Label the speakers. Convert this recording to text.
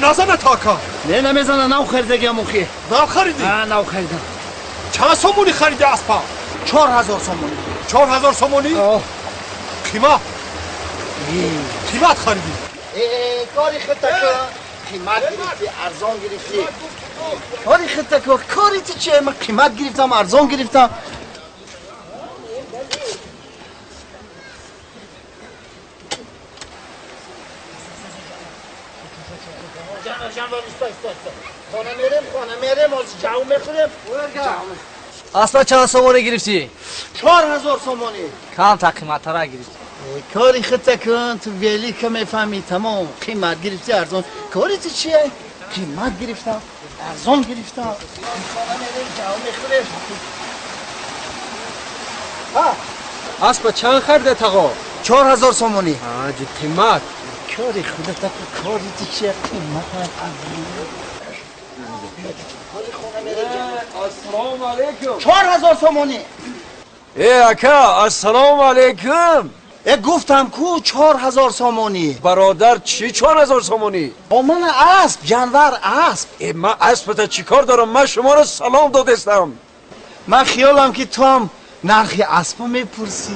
Speaker 1: Назана та ака.
Speaker 2: Не, намезана, нав харидагиам охи.
Speaker 1: Нав харидӣ?
Speaker 2: А, нав харидам.
Speaker 1: Чанд сомонӣ хариди аспа?
Speaker 2: 4000 сомонӣ.
Speaker 1: 4000 сомонӣ? Қимат. Қимат харидӣ.
Speaker 2: Э, кори худта кун. Қимат гирифтӣ, арзон гирифтӣ. Кори худта кун. Кори ту чие? Ман қимат гирифтам, арзон гирифтам. Хона мерем, хона мерем, ҳозир ҷав мехӯрем.
Speaker 3: Аспа чанд сомонӣ гирифтӣ?
Speaker 2: 4000 сомонӣ.
Speaker 3: Камта қиматтара гирифтӣ.
Speaker 2: Кори худта кун, ту велика мефаҳмӣ, тамом. Қимат гирифтӣ, арзон. Кори ту чие? Қимат гирифтам, арзон гирифтам. Хона мерем, ҷав мехӯрем.
Speaker 4: Аспа чанд харида, тағо?
Speaker 2: 4000 сомонӣ.
Speaker 4: Ҷи қимат.
Speaker 2: Кори худата кун, кори ту чие? Қимат
Speaker 4: Ассалому алайкум.
Speaker 2: 4000 сомонӣ.
Speaker 4: Э, ака, ассалому алайкум.
Speaker 2: Э, гуфтам ку, 4000 сомонӣ.
Speaker 4: Бародар, чӣ 4000 сомонӣ?
Speaker 2: О, мана асп, ҷанвар, асп.
Speaker 4: Э, ман аспата чӣ кор дорам? Ман шуморо салом додестам.
Speaker 2: Ман хиёлам, ки ту ҳам нархи аспо мепурсӣ.